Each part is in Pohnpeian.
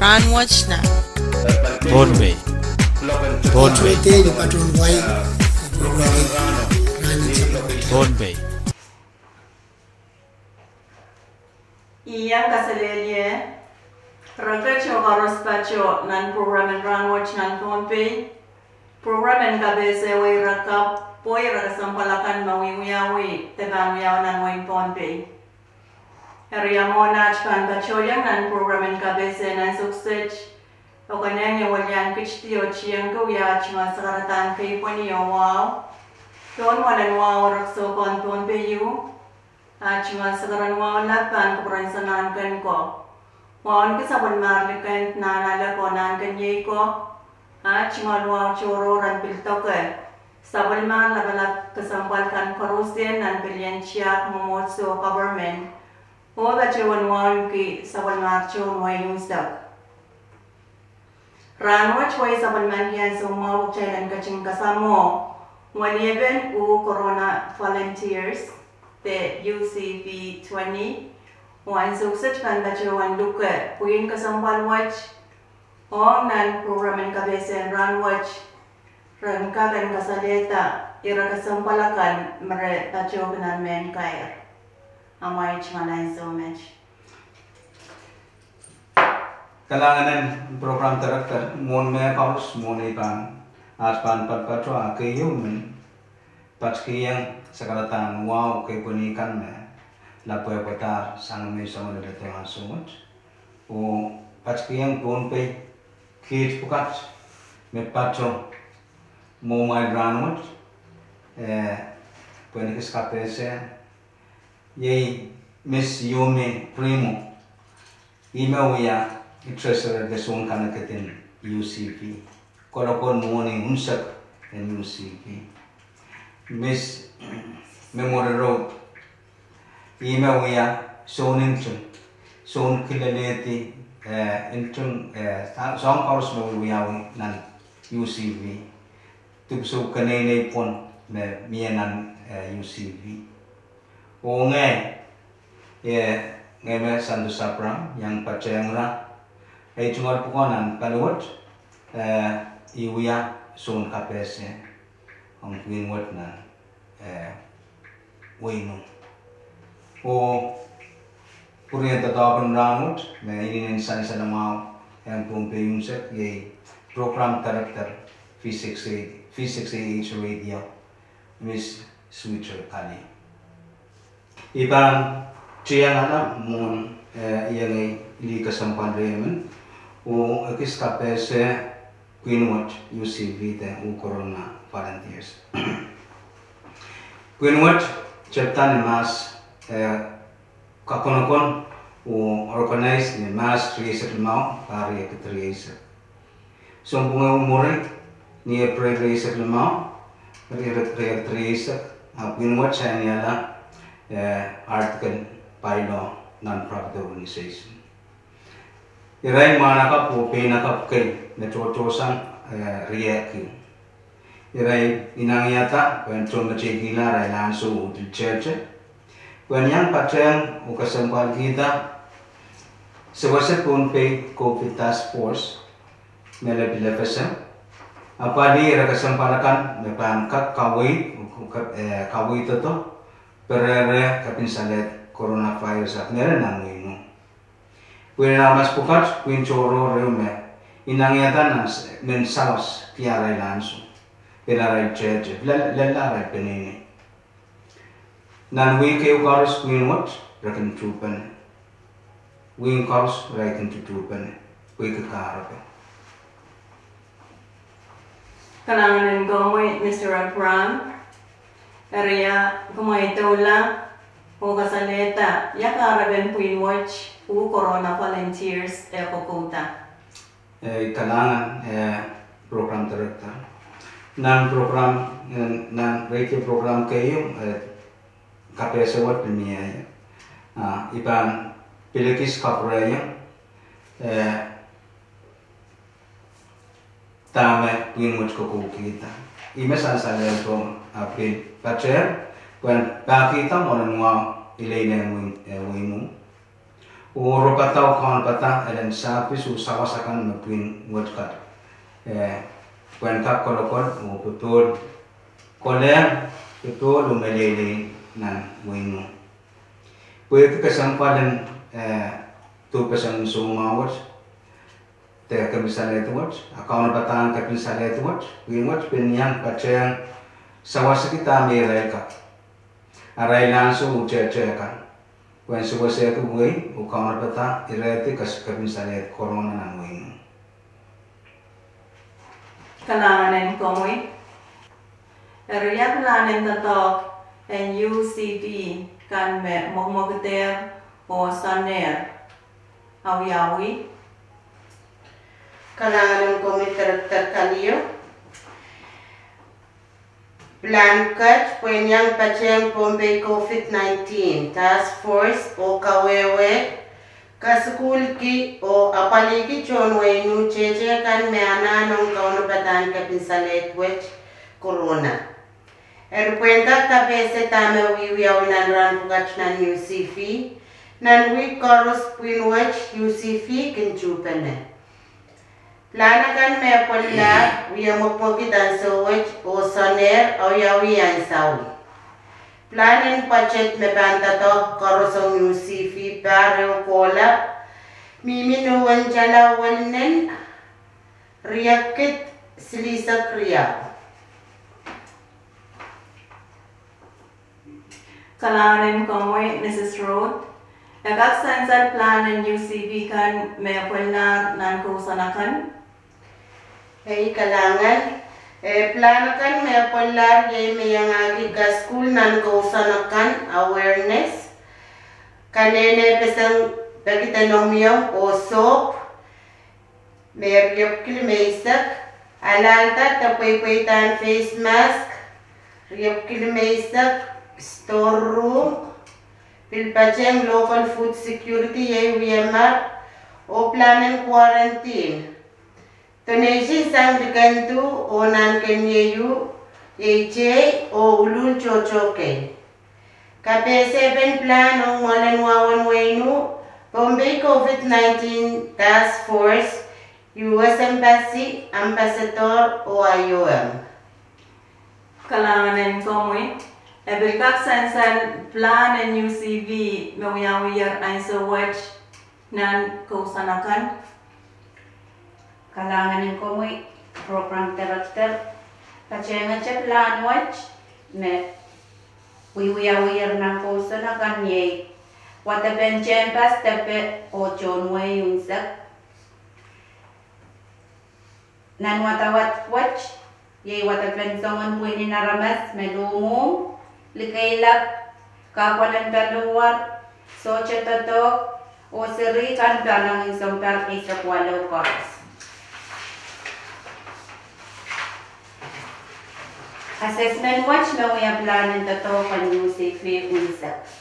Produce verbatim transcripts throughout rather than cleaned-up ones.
Rahnwet nan Pohnpei. Pohnpei. Pohnpei. Iang kaselehlie, reket oh koaros pato nan program en Rahnwet nan Pohnpei. Program en kapehse wei rehn kapw, pwe rehn kesempwal akan me wiwiawi de pahn wiawi nan wehin Pohnpei. Eri ia mwomwen aht pahn patohiong nan program en kapehse nan sukset, e konehng ie welian kitidi oh tiengki wia aht tungoal sakaradahn keipweni oh wahu. Tohn mwoalen wahu rek soukohn Pohnpei ieu, aht tungoal sakaradahn wahu lap pahn kupwuren Sohn Nahnken ko. Wahu en ki sapwellimahr likend, nahnalek oh nahnkeniei ko. Aht tungoal wahu tohrohr en pil doke sapwellimahr lapalap kesempwal kan koarusie nan pelien tiahk, mwomwohdiso oh government. Oh patohwan wahu en ki sapwellimahr tohn wehi unsek. Rahnwet wei sapwellimanki ansou mwahu kitail en ketin kasamwo weliepen uhk Corona Volunteers de U C V twenty. Oh ansou kiset pahn patohwan luke pwihn kesempwal wet ong nan program en kapehse en rahnwet, ren kak en kasalehda ire kesempwal akan me re patohki nan mehn kair. Amwail tungoal ansou met. Kalahngan en program director, mwohn mehkoaros, mwohn ei pahn, aht pahn patopato ah keieu men patkihong sakaradahn wahu keipweni kan me lapwehpwedahr sang me I soangen leledo ansou wet. Oh patkihong Pohnpei kiht pwukat me pato mwomwail rahnwet, eh, pwehn ekis kapehse, iei Miss Yumi Primo. Ih me wia treasurer de soun kanekid en U C V. Kolokol mwohni unsek en U C V. Miss Memory Road. Ih me wia soun nting, soun kilelehdi, eh, nting, eh, sa-, soahng koaros me wiawi nan U C V. Dipwisou keneinei pwon me mie nan, eh, U C V. Oh ngehi, eh, ngehi me Santos Abraham, iang patehng ira, ei tungoal pwukoa nan paliwet, eh, I wia soun kapehse ong pwihn wet nan, eh, wehin Ing. Oh pwurien doadoahk en rahnwet me inenen sansal mwahu ong Pohnpei unsek iei program director V six A, V six A H radio, Miss Sweeter Kali. I pahn tiahk anahn mwohn, eh, iengei lih kesempwal riemen, oh ekis kapehse pwihn wet U C V de uhk Corona Volunteers. Pwihn wet tepda ni Mahs, eh, kakonokon oh organize ni Mahs rieisek limau, pahr riekid rieisek. Sounpwong ehu mwuri, ni April rieisek limau, rie-, rie-, riekid rieisek, ah pwihn wet sainiala, eh, article, bylaw, non-profit organization. Irail mwahnakapw oh peinakapw kei me tohtohsang, eh, riehk. Irail inangiada pwehn tohnmeteikihla arail ansou oh pil tehte, pwehn iang patehng oh kesempwalkihda sewese Pohnpei COVID Task Force me lepin FSM, apwalih ire kesempwal akan me pahn kak kaweid, eh, kaweidodo perehre kepin salehd coronavirus ahpw mehlel nan wehin Ing. Pwihn aramas pwukat, pwihn tohrohr ehu me inangiada nan s-, mehn sawas ki arail ansou, pil arail tehte, lel-, lella arail peneinei. Nan wihk ehu koaros pwihn wet re kin tuhpene. Wihk koaros re kin tuhpene, pwehki kahrepe. Kalahngan en komwi, Mister Abraham. Eri ia kumwail doula oh kasalehda ia kahrepen pwihn wet, uhk Corona Volunteers, eh, kokouda? Eh, kalahngan, eh, program director. Nan program, eh, nan radio program keieu, eh, kapehse wet pil mie ie. Ah, I pahn pil ekis kapwurehiong, eh, dahme pwihn wet kokoukihda. Ih me sansal ehu, ah, pil patehr, pwehn pahkihda mwoalen wahu ileile en wehin, eh, wehin Ing. Oh ropadahr kaunopada elen service oh sawas akan me pwihn wet kat, eh, pwehn kak kolokol oh popohl, kolehng popohl oh meleilei nan wehin. Pwehki kesempwal en, eh, duhpeseng soumwahu wet, de kepin salehd wet, a kaunopadahn kepin salehd wet, pwihn wet pil iang patehng sawasiki dahme irail kak, arail ansou oh tehtehkan, pwehn sewesehki wehi oh kaunopada irehdi kepin salehd corona nan wehin. Kalahngan en komwi. Eri ia pilahn en doadoahk en U C V kan me mwekmwekid oh soanehdi awiawi? Kalahngan en komwi Director Kalio. Pilahn kat pwehn iang patehng Pohnpei COVID nineteen Task Force oh kawehwe kasukuhlki oh apwalihki tohn wehin tehtehkan me anahn ong kaunopadahn kepin salehd wet corona. Eri pwehn kak kapehse dahme wiewiawi nan rahn pwukat nan U C V, nan wihk koaros pwihn wet U C V kin tuhpene. Pilahn akan me pwellahr wia mwekmwekid ansou wet oh soanehdi awiawi ansou. Pilahn en budget me pahn doadoahk koaros ong U C V pahr ehu kohla, mihmi ni uwen tala welinen riekid silihsek riau. Kalahngan en komwi Mrs Roth. E kak sansal pilahn en U C V kan me pwellahr nan kousoan akan? Ei, kalahngan. Eh, pilahn akan me pwellahr iei me iangahki kasukuhl nan kousoan akan, awareness, kanenepeseng pekiden omwiomw oh sohp me riepwiki limeisek, alahlda de pweipweidahn face mask riepwiki limeisek, store room, pil patehng local food security iei wiemar, oh pilahn en quarantine. Donation sang likendu oh nan kenieu, iei tei oh uluhl tohto kei. Kapehsepen pilahn ong mwoalen wahwen wehin, Pohnpei COVID nineteen Task Force, U S Embassy, Ambassador oh I O M. Kalahngan en komwi. E pil kak sansal pilahn en U C V me wiawiher ansou wet nan kousoan akan? Kalahngan en komwi Program Director. Patehngete pilahn wet me wiewiawiher nan kousoan akan iei wadepen tehnpas depe oh tohn wehi unsek. Nan wadawad wet, iei wadepen soangen pwihn en aramas me luhmwuhmw, likeilap, kahpwal en paliwar, sohte doadoahk, oh seri kan pahn ong sounpar eisek waluh koaros. Assessment wet me wia pilahn en doadoahk en U C V unsek.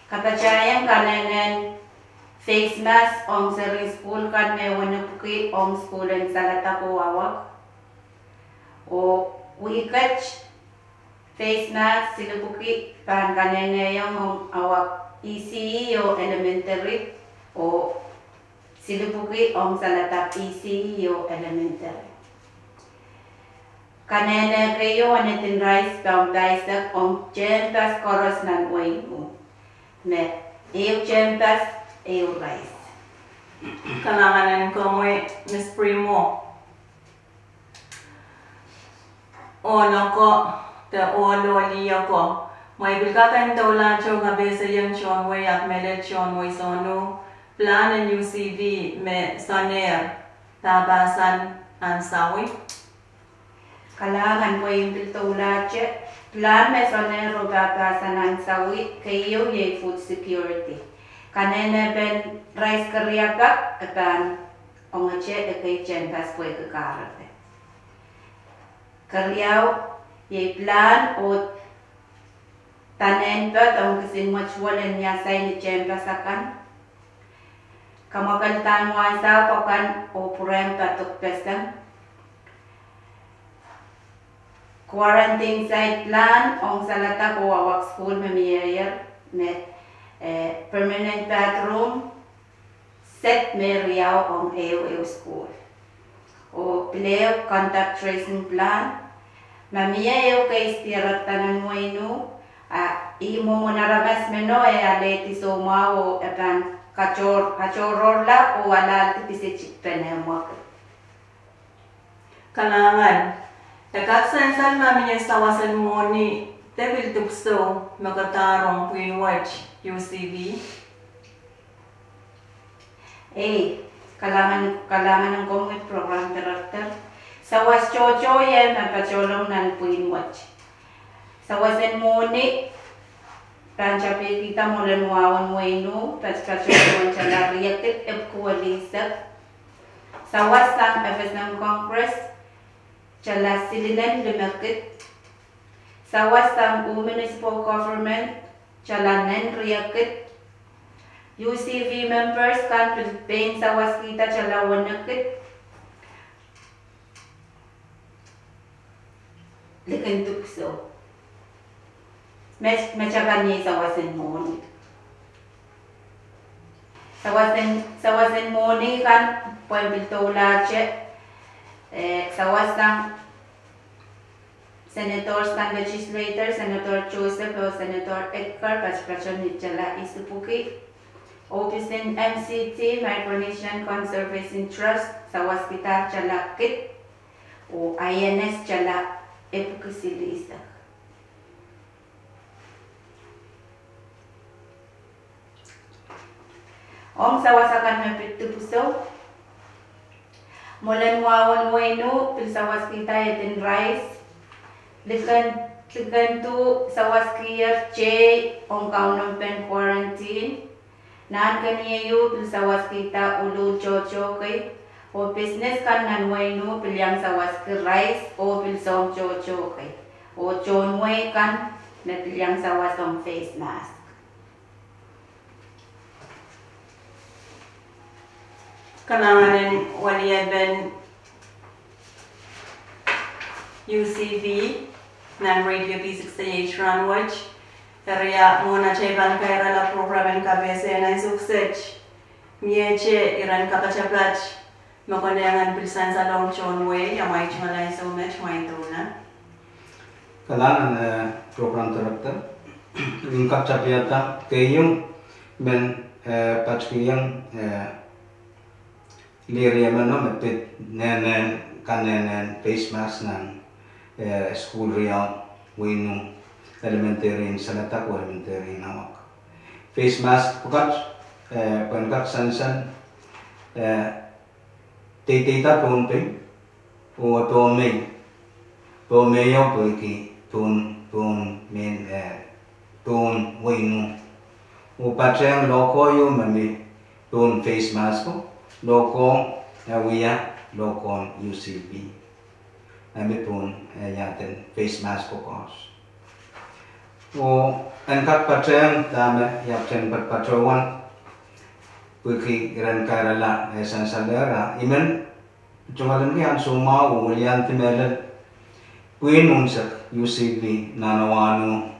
Kapatahieng kanehnen face mask ong seri sukuhl kan me wenepwiki ong sukuhl en Saledek oh Awak. Oh wihket face mask silipwiki pahn kanehnehiong ong Awak E C E oh elementary, oh silipwiki ong Saledek E C E oh elementary. Kanehne keieu anahn en rais pahn pahisek ong tehnpas koaros nan wehin, me ehu tehnpas, ehu rais. Kalahngan en komwi Miss Primo. Ohl oko, de ohl oh lih oko, mwein pil kak en doulahte kapehsehiong tohn wehi ahpw mehlel tohn wehi Sohno, pilahn en U C V me soanehdi pahpahsan ansou. Kalahngan, pwe I pil doulahte, pilahn me soanehdi oh pahpahsan ansou keieu iei food security. Kanehnepen rais keriau pak e pahn ongete ekei tehnpas pwehki kahrepe. Keriau, iei pilahn oh dahnehn poadohng kisin mwetuwel en iasai ni tehnpas akan, kamwakeldahn wahnsahpw akan oh pwurehng padokpeseng. Quarantine site pilahn ong Saledek oh Awak sukuhl me mieier, me eh, permanent bathroom set me riau ong ehu ehu school. Oh pil ehu contact tracing plan, ma mie ehu case director nan wehin Nuh, a ih mwomwen aramas meno e alehdi soumwahu oh e pahn katohr, katohrohrla oh alahldi pisik en mwekid. Kalahngan. E kak sansal ma mie sawas en mwohni de pil dipwisou me kadahr ong pwihn wet U C V? Ei, kalahngan, kalahngan en komwi Program Director. Sawas tohto ieu me patohlong nan pwihn wet. Sawas en mwohni pahn tapihkihda mwoalen wahwen wehin Nuh, patopato mwoalen tala riekid epwiki welisek. Sawas sang F S M Congress, tala silinen limekid. Sawas sang Nuh Municipal Government, tala nen riekid. U C V members kan pil pein sawaskihda tala wenekid. Likin dipwisou. Met, met akan iei sawas en mwohni. Sawas en, sawas en mwohni kan pwehn pil doulahte, eh, sawas sang Senators kan, legislator, Senator Joseph oh Senator Edgar, patopato ni tala isipwiki. Ohpis en M C T, Micronesian Conservation Trust, sawaskihda tala kid, oh I N S tala epwiki silihsek. Ong sawas akan me pil dipwisou, mwoalen wahwen wehin Nuh pil sawaskihda eden rice. Liken, liken duh sawaskier tei ong kaunopen quarantine. Nahnkeniei pil sawaskihda uluhl tohto kei, oh business kan nan wehin Nuh pil iang sawaski rice oh pil soang tohto kei, oh tohn wehi kan me pil iang sawas ong face mask. Kalahngan en weliepen U C V nan Radio V sixty-eight rahnwet. Eri ia mwohn atail pahn kairala program en kapehse nan ansou kiset, miehte iren kapatapat me konehng en pil sansalohng tohn wehi, amwail tungoal ansou met, amwail doula. Kalahngan, eh, Program Director. I men kak tapihada keieu, men, eh, patkihong, eh, lih riemeno me pid nehnen, kanehnen face mask nan, eh, sukuhl riau wehin Nuh, elementary en Saledek oh elementary en Awak. Face mask pwukat, eh, pwehn kak sansal, eh, deideida pohn pei, oh e poh mei, poh mei oh pwehki pohn, pohn mehn, eh, pohn wehin Nuh. Oh patehng logo ieu me mi pohn face mask ko, logo e wia logo en U C V. E mi pohn, eh, iaden face mask ko koaros. Oh en kak patehng dahme I apwtehn patpatohwan, pwehki iren kairala, eh, sansalehr, I men tungoalenki ansou mwahu oh weliandi mehlel pwihn unsek U C V nan Oahu,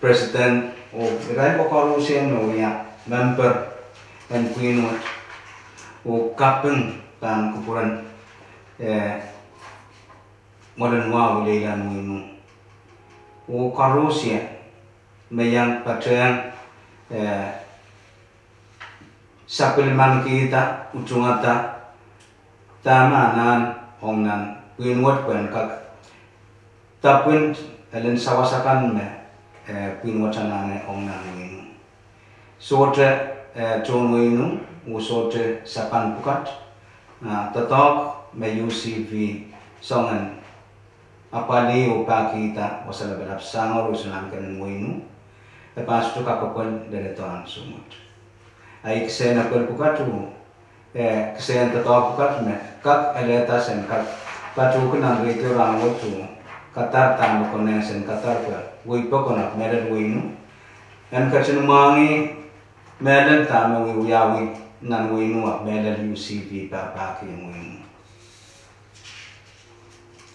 president oh irail koaros me wia member en pwihn wet, oh kaping pahn kupwuren, eh, mwoalen wahu lel nan wehin Nuh. Oh koaros me iang patehng, eh, sapwellimankihda, utungada dahme anahn ong nan pwihn wet pwehn kak dapwin elen sawas akan me, eh, pwihn wet anahne ong nan wehin Nuh. Sohte, eh, tohn wehin Nuh, oh sohte sapan pwukat, ah, doadoahk me U C V soangen apwalih oh pahkihda wasa lapalap sang oh ruhs nan kenen wehin Nuh, e pahn sohte kakapwal leledohng ansou mwo. A I kisehn apwal pwukat oh, eh, kisehn doadoahk pwukat me kak elehda sen kak patohki nan radio rahnwet oh kadar dahme konehng sen kadar pwe wehi pokon ahpw mehlel wehin Nuh. En ketin mwahngih mehlel dahme wiewiawi nan wehin Nuh ahpw mehlel U C V pahpahkihong wehin Nuh.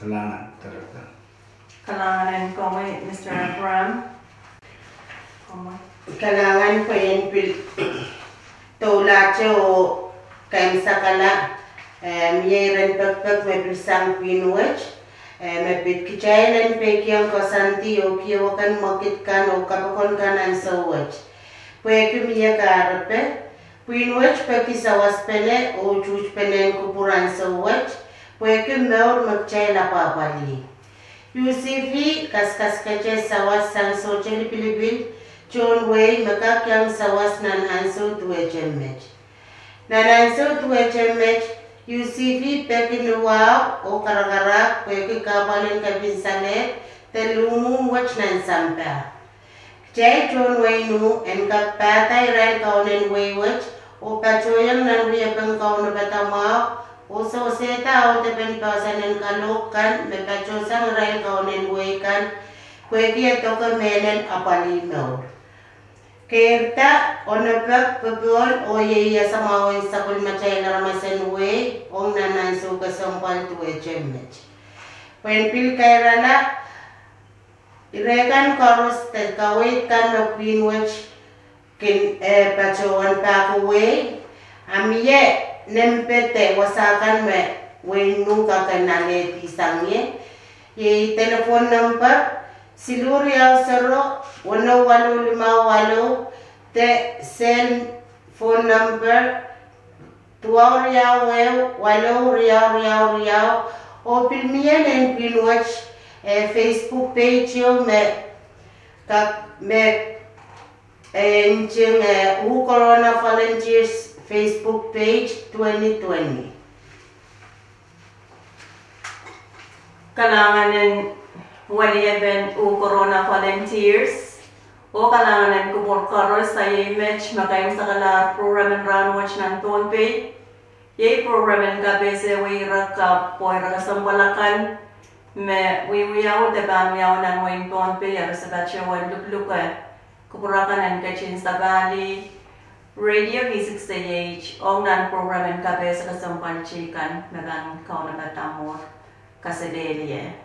Kalahngan, Director. Kalahngan en komwi, Mister Abraham. Komwi. Kalahngan pwe I en pil doulahte oh kaimwisekala, eh, mie iren pekipek me pil sang pwihn wet, eh, me pid kitail en peikiong koasoandi oh kihwei kan, mwekid kan oh kapokon kan ansou wet. Pwehki mie kahrepe, pwihn wet peki sawaspene oh tuhtpene en kupwur ansou wet, pwehki mour me kitail apwahpwalih. UCV kasikasikete sawas sang sohte lipilipil tohn wehi me kak iang sawas nan ansou duwehte met. Nan ansou duwehte met, UCV peki ni wahu oh karakarahk pwehki kahpwal en kepin salehd de luhmwuhm wet nan sampah. Kitail tohn wehin U en kak pahda irail kaunen wehi wet oh patohiong nan wiepen kaunopada mwahu oh sewesehda audepen poahsoan en kalohk kan me patohsang irail kaunen wehi kan, pwehki e doke mehlel apwalih mour. Keirda, onopek, popohl oh ieias mwahu en sapwellimatail aramas en wehi ong nan ansou kesempwal duwehte met. Pwehn pil kairala, ire kan koaros de kaweid kan me pwihn wet kin, eh, patohwan pahkawei, a mie nempe de wasa kan me wehin U kak en alehdi sang ie. Iei telephone number siluh riau sero, weneu waluh limau waluh, de cell phone number duwau riau ehu, waluh riau riau riau, oh pil mie nein pwihn wet, eh, Facebook page ieu me kak, me, eh, nting, eh, U Corona Volunteers Facebook page twenty twenty. Kalahngan en weliepen U Corona Volunteers, oh kalahngan en kupwur koaros, a iei met me kaimwisekala program en rahnwet nan Pohnpei. Iei program en kapehse wehi ire kapw oh ire kesempwal akan me wiewiawi de pahn wiawi nan wehin Pohnpei, a re se patohwan lukluke kupwur akan en ketin sapahlih Radio V six A H ong nan program en kapehse kesempwal teikan me pahn kaunopada mour. Kaselehlie.